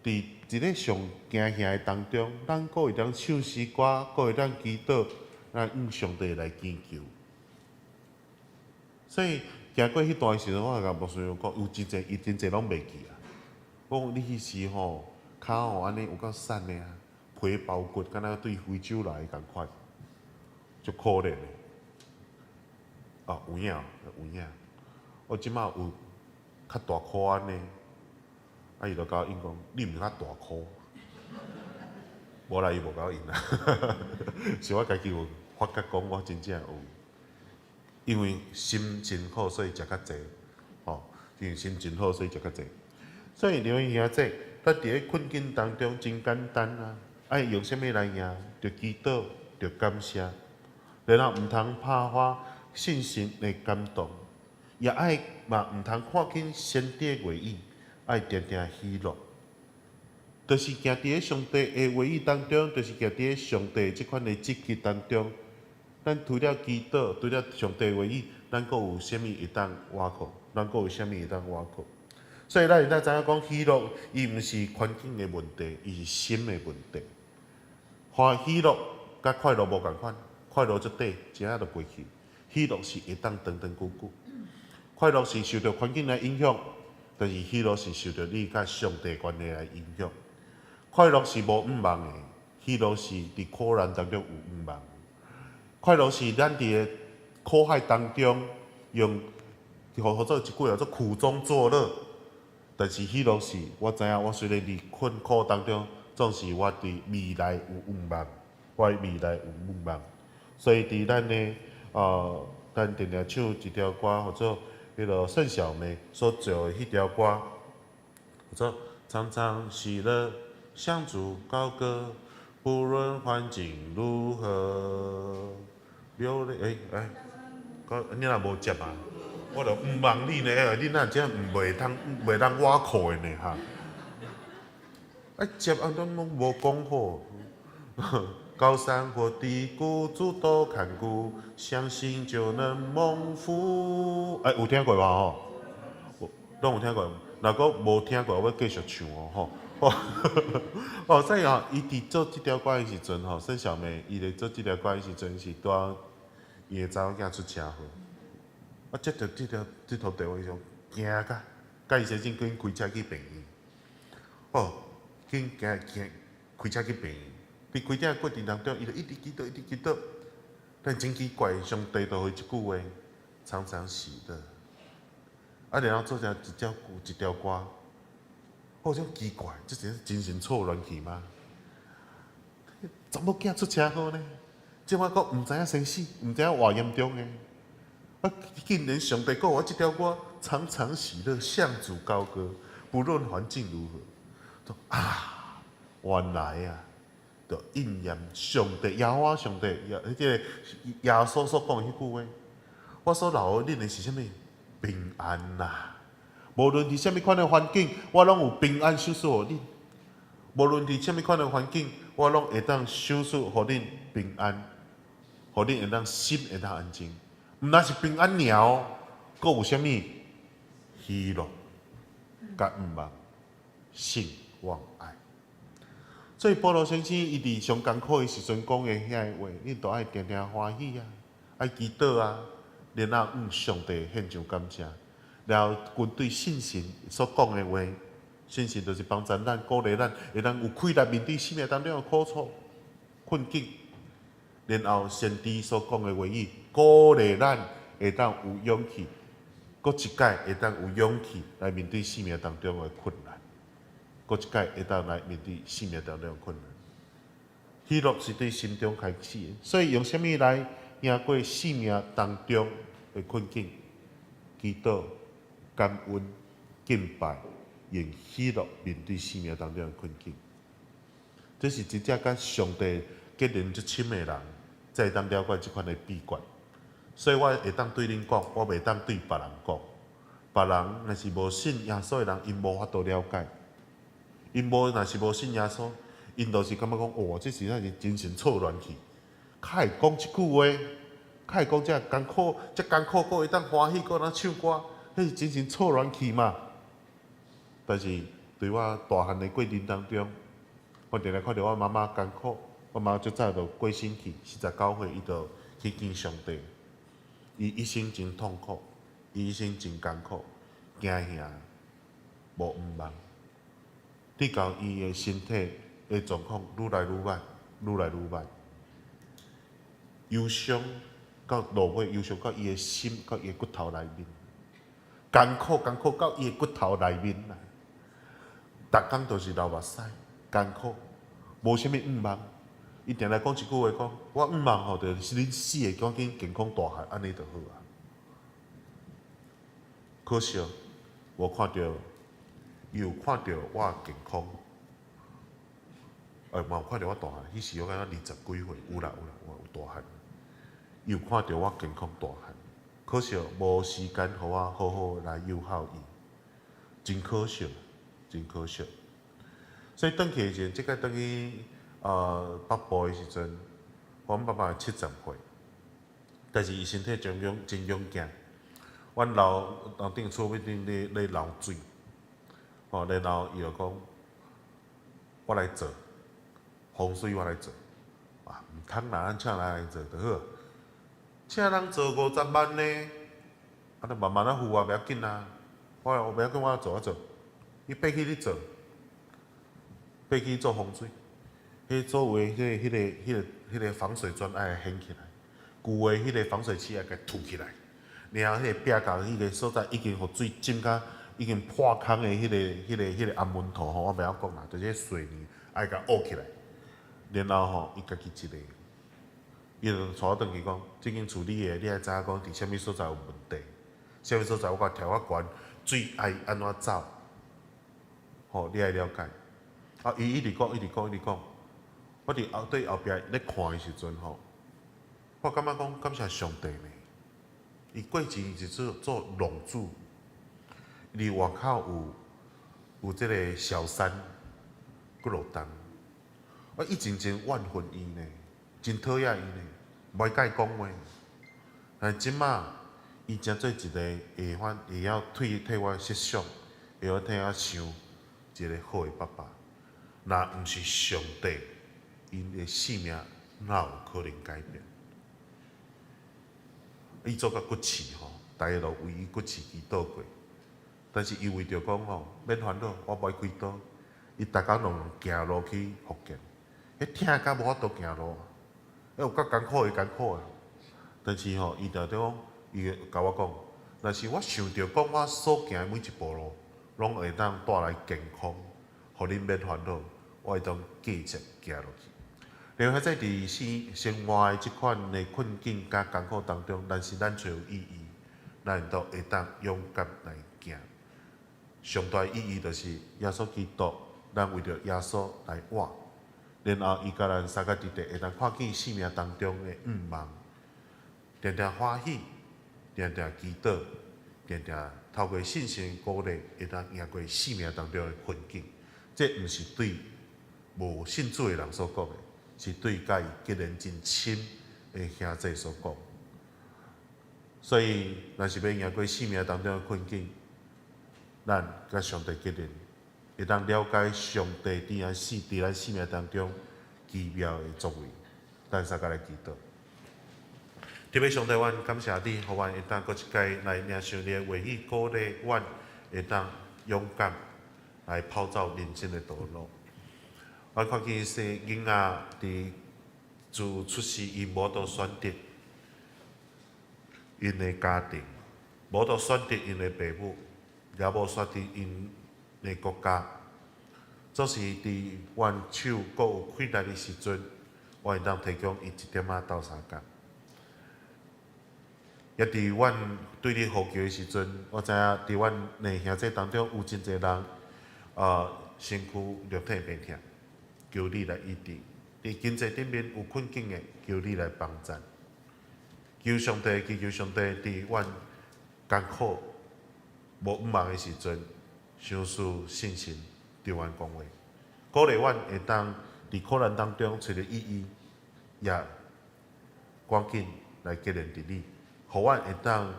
一个上驚嚇的當中，咱閣會當唱詩歌，閣會當祈禱，咱向上帝來祈求。所以行過彼段的時陣，我共牧師娘講，有真濟，伊真濟攏袂記啊。我講你彼時吼，跤吼按呢有夠瘦的啊，皮包骨，敢若對非洲來的仝款，足可憐的。哦，有影，有影。我這馬有較大箍按呢，啊，伊就共我應講，你毋是較大箍。無啦，伊無共我應啦。是我家己有發覺講，我真正有，因為心情好，所以食較濟，吼，因為心情好，所以食較濟。所以兩位兄弟，咱佇咧困境當中真簡單啊，愛用啥物來贏？著祈禱，著感謝，然後毋通拍破信心的感動，也愛嘛毋通看輕先知的話語，愛定定喜樂。就是行佇咧上帝的話語當中，就是行佇咧上帝這款的旨意當中。咱除了祈禱，除了上帝話語，咱閣有啥物會當倚靠？咱閣有啥物會當倚靠？所以咱會當知影講，喜樂伊毋是環境的問題，伊是心的問題。歡喜樂佮快樂無仝款，快樂足短，一下就過去。喜樂是會當長長久久。快樂是受著環境來影響，但是喜樂是受著你佮上帝關係來影響。快樂是無向望的，喜樂是佇苦難當中有向望。快樂是咱佇個苦海當中用，號做一句叫做苦中作樂。但是喜樂是，我知影我雖然佇困苦當中，總是我佇未來有向望，我未來有向望。所以佇咱的咱定定唱一條歌，號做彼个盛小梅所做的彼條歌，號做常常喜樂，向主高歌，不論環境如何，流淚欸欸，你若無接啊？我就毋問你呢，你若這毋袂當倚靠的呢哈？啊接啊，攏無講好。高山或低谷，主都看顧，相信就能蒙福。欸，有聽過無吼？攏有聽過。若閣無聽過，我繼續唱哦吼。哦，所以吼，伊佇做這條歌的時陣吼，孫小梅伊咧做這條歌的時陣是拄伊的查某囝出車禍。我接著這通電話時陣，驚甲，佮伊先生緊開車去病院。哦，緊驚驚開車去病院。佇開車過程當中，伊就一直祈禱，一直祈禱。但真奇怪，上帝就予伊一句話：常常喜樂。啊，然後做成一條一條歌，好像奇怪，這是精神錯亂去嗎？查某囝出車禍呢？這擺閣毋知影生死，毋知影偌嚴重的。啊！竟然上帝閣予我這條歌，常常喜樂，向主高歌，不論環境如何。啊，原來啊，就應驗上帝耶和華上帝耶，彼個耶穌所講的彼句話。我所留予恁的是啥物？平安呐！無論佇啥物款的環境，我攏有平安賞賜予恁。無論佇啥物款的環境，我攏會當賞賜予恁平安，予恁會當心會當安靜。毋但是平安爾哦，閣有啥物？喜樂、佮向望、信、望、愛。所以保羅先生伊佇上艱苦的時陣講的遐个話，你都愛定定歡喜啊，愛祈禱啊，然後向上帝獻上感謝。然後針對信心所講的話，信心就是幫助咱、鼓勵咱，會當有氣力面對生命當中的苦楚、困境。然後先知所講的話語，鼓勵咱會當有勇氣，閣一擺會當有勇氣來面對生命當中的困難，閣一擺會當來面對生命當中的困難。喜樂是對心中開始的，所以用啥物來贏過生命當中的困境？祈禱、感恩、敬拜，用喜樂面對生命當中的困境。這是真正佮上帝結連足親的人，才會當了解這款的秘訣。所以我會當對恁講，我袂當對別人講。別人若是無信耶穌的人，𪜶無法度了解。𪜶無若是無信耶穌，𪜶就是感覺講，哇，這實在是精神錯亂去。較會講這句話，較會講這艱苦，這艱苦，閣會當歡喜，閣會當唱歌，彼是精神錯亂去嘛。但是對我大漢的過程當中，我定定看著我媽媽艱苦，我媽足早就過身去，49歲，伊就去見上帝。伊一生真痛苦，伊一生真艱苦，驚嚇，無向望，直到伊的身體的狀況愈來愈歹，愈來愈歹，憂傷到落尾，憂傷到伊的心，到伊的骨頭內面，艱苦艱苦到伊的骨頭內面啦。逐工都是流目屎，艱苦，無啥物向望。伊定來講一句話，講我向望吼，就是恁四个趕緊健康大漢，按呢就好啊。可惜，無看著，伊有看著我健康，嘛有看著我大漢。彼時我敢若20幾歲，有啦有啦，我有大漢。伊有看著我健康大漢，可惜無時間予我好好來誘孝伊，真可惜，真可惜。所以轉去的時陣，這擺轉去北部的時陣，阮爸爸70歲，但是伊身體真勇真勇健。阮樓樓頂厝邊頂咧漏水，吼，然後伊就講，我來做，風水我來做，啊，毋通啦，咱請人來做就好，請人做50萬呢，啊，你慢慢仔付啊，袂要緊啊，我袂要緊，我做我做，伊爬起去做，爬起做風水，彼所有的彼個防水磚愛掀起來，舊的彼個防水漆愛共塗起來。然後彼個壁角彼個所在已經予水浸甲已經破空的彼個紅門塗吼，我袂曉講啦，就是水泥愛共挖起來。然後吼，伊家己一個，伊就帶我轉去講，這間厝你的，你愛知影講佇啥物所在有問題，啥物所在我共調較懸，水愛按怎走，吼，你愛了解。啊，伊一直講，一直講，一直講，我佇後對後壁咧看的時陣吼，我感覺講感謝上帝呢。伊過前是做做農主，佇外口有這個小山幾落冬，我以前真怨恨伊呢，真討厭伊呢，無愛佮伊講話。但這馬伊成做一個會曉會曉替我設想，會曉替我想一個好的爸爸。若毋是上帝，𪜶的性命哪有可能改變？伊做甲骨刺吼，大家都為伊骨刺祈禱過。但是伊為著講吼，免煩惱，我無愛開刀。伊逐工攏行路去福建，彼疼甲無法度行路，彼有夠艱苦的艱苦的。但是吼，伊定定講，伊會共我講，若是我想著講我所行的每一步路，攏會當帶來健康，予恁免煩惱，我會當繼續行落去。然後在佇生生活的這款的困境佮艱苦當中，但是咱揣有意義，咱都會當勇敢來行。上大意義就是耶穌基督，咱為著耶穌來活，然後伊共咱相佮佇地，會當看見生命當中的向望，定定歡喜，定定祈禱，定定透過信心鼓勵，會當贏過生命當中的困境。這毋是對無信主的人所講的。是對佮伊結連真親的兄弟所講，所以若是欲贏過生命當中的困境，咱佮上帝結連，會當了解上帝佇咱生命當中奇妙的作為，咱三個來祈禱。特別上帝，阮感謝你，予阮會當閣一擺來領受你的話語，鼓勵阮會當勇敢來跑走人生的道路。我看見說囡仔佇自出世，伊無法度選擇𪜶的家庭，無法度選擇𪜶的爸母，也無選擇𪜶的國家。總是佇阮手閣有氣力的時陣，我會當提供伊一點仔鬥相共。也佇阮對你呼求的時陣，我知影佇阮的兄弟當中有真濟人，身軀肉體病痛，求你來醫治。佇經濟頂面有困境的，求你來幫贊。求上帝，祈求上帝，佇阮艱苦無向望的時陣，賞賜信心，對阮講話，鼓勵阮會當佇苦難當中揣著意義，也趕緊來結連佇你，予阮會當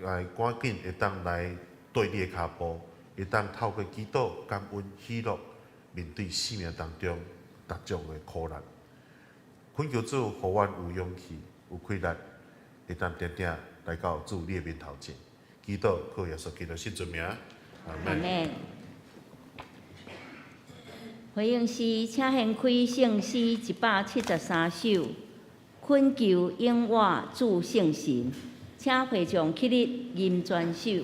來趕緊會當來綴你的跤步，會當透過祈禱、感恩、喜樂，面對生命當中各種的苦難。懇求主，予阮有勇氣、有氣力，會當定定來到主你的面頭前。祈禱靠耶穌基督聖尊名，阿門。回應詩，請掀開聖詩173首，懇求永活主聖神，請會眾起立吟全首。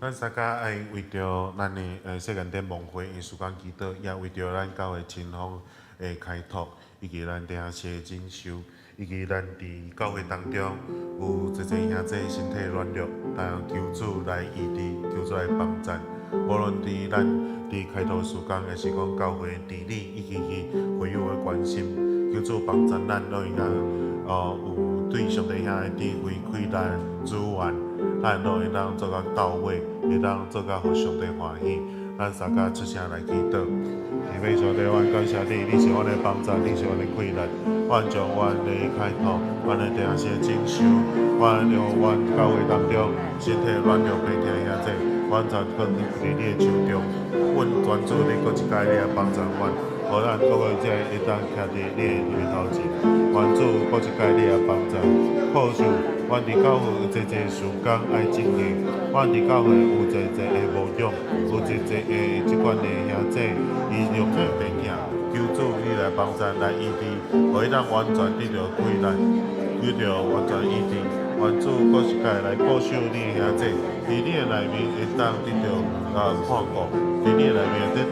咱大家愛為著咱的世間展望會的時間祈禱，也為著咱教會青峰的開拓，以及咱地下室的整修，以及咱佇教會當中有濟濟兄弟身體軟弱，但求主來醫治，求主來幫贊。無論佇咱佇開拓時間，抑是講教會治理，以及去會友的關心，求主幫贊咱，攏會當有對上帝遐的智慧、氣力、資源，咱攏會當做甲到位，會當做甲予上帝歡喜。咱三家出聲來祈禱。天父上帝，阮感謝你，你是阮的幫助，你是阮的氣力。阮將阮的開拓，阮的地下室的整修，阮用阮教會當中身體軟弱病痛的兄弟，阮全放佇你的手中。阮願主你閣一擺你來幫助阮，予咱閣個這會當徛佇你的面頭前。願主閣一擺你來幫助，保守阮佇教會有濟濟事工愛進行，阮佇教會有濟濟的牧養，有濟濟的這款的兄弟，伊肉體病痛，求主你來幫助來醫治，予伊當完全得著氣力，得著完全醫治。願主閣一擺來保守你的兄弟，佇你的內面會當得著看顧，佇你的內面得著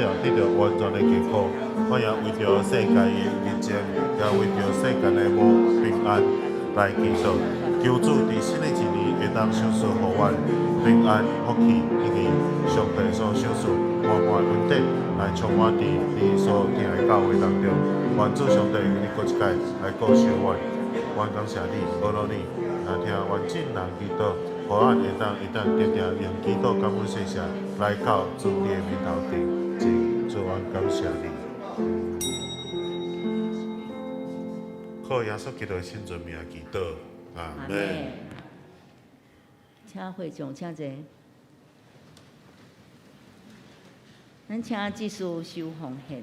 完全的健康。我也為著世界的疫情，也為著世間的無平安來祈禱，求主佇新的一年會當賞賜予阮平安、福氣，以及上帝所賞賜滿滿的恩典，來充滿佇你所疼的教會當中。願主上帝，你閣一擺來顧惜阮，阮感謝你，阿羅你，若聽阮眾人祈禱，予咱會當定定用祈禱感恩謝謝來到主你的面頭前，主，阮感謝你。靠耶穌基督的聖尊名祈禱，阿門。請會眾請坐。咱請執事收奉獻。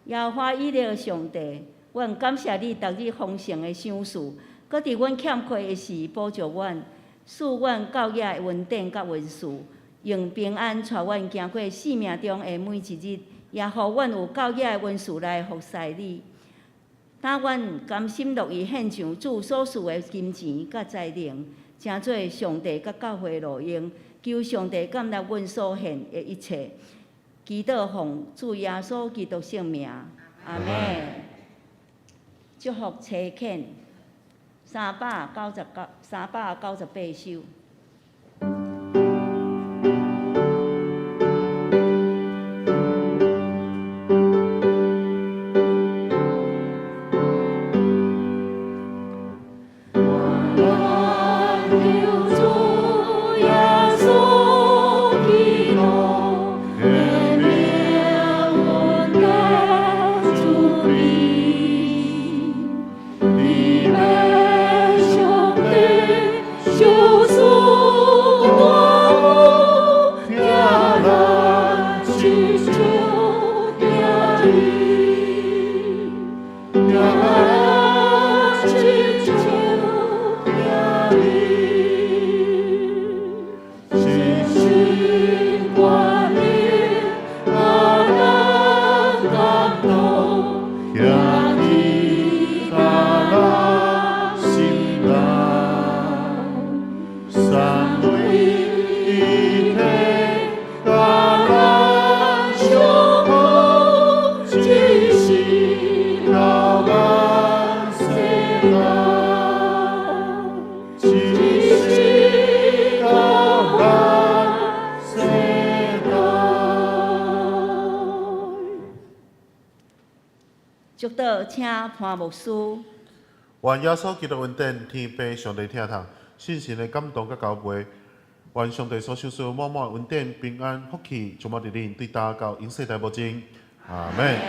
耶和华以勒上帝，阮感謝你逐日豐盛的賞賜，閣佇阮欠缺的時補助阮，賜阮夠額的恩典佮恩賜，用平安帶阮行過生命中的每一日，也予阮有夠額的恩賜來服侍你。當阮甘心樂意獻上主所賜的金錢佮才能，成做上帝佮教會路用，求上帝感納阮所獻的一切。祈禱奉主耶穌基督聖名，阿們。祝福差遣399、398首。祝禱，請潘牧師。願耶穌基督恩典，天父上帝疼痛，聖神的感動佮交陪，願上帝所賞賜滿滿恩典、平安、福氣，充滿佇恁，對今到永世代無盡。阿們。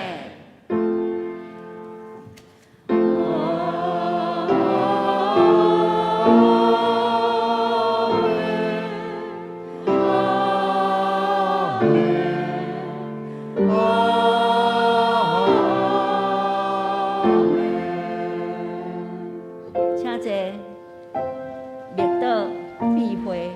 請坐，默禱閉會。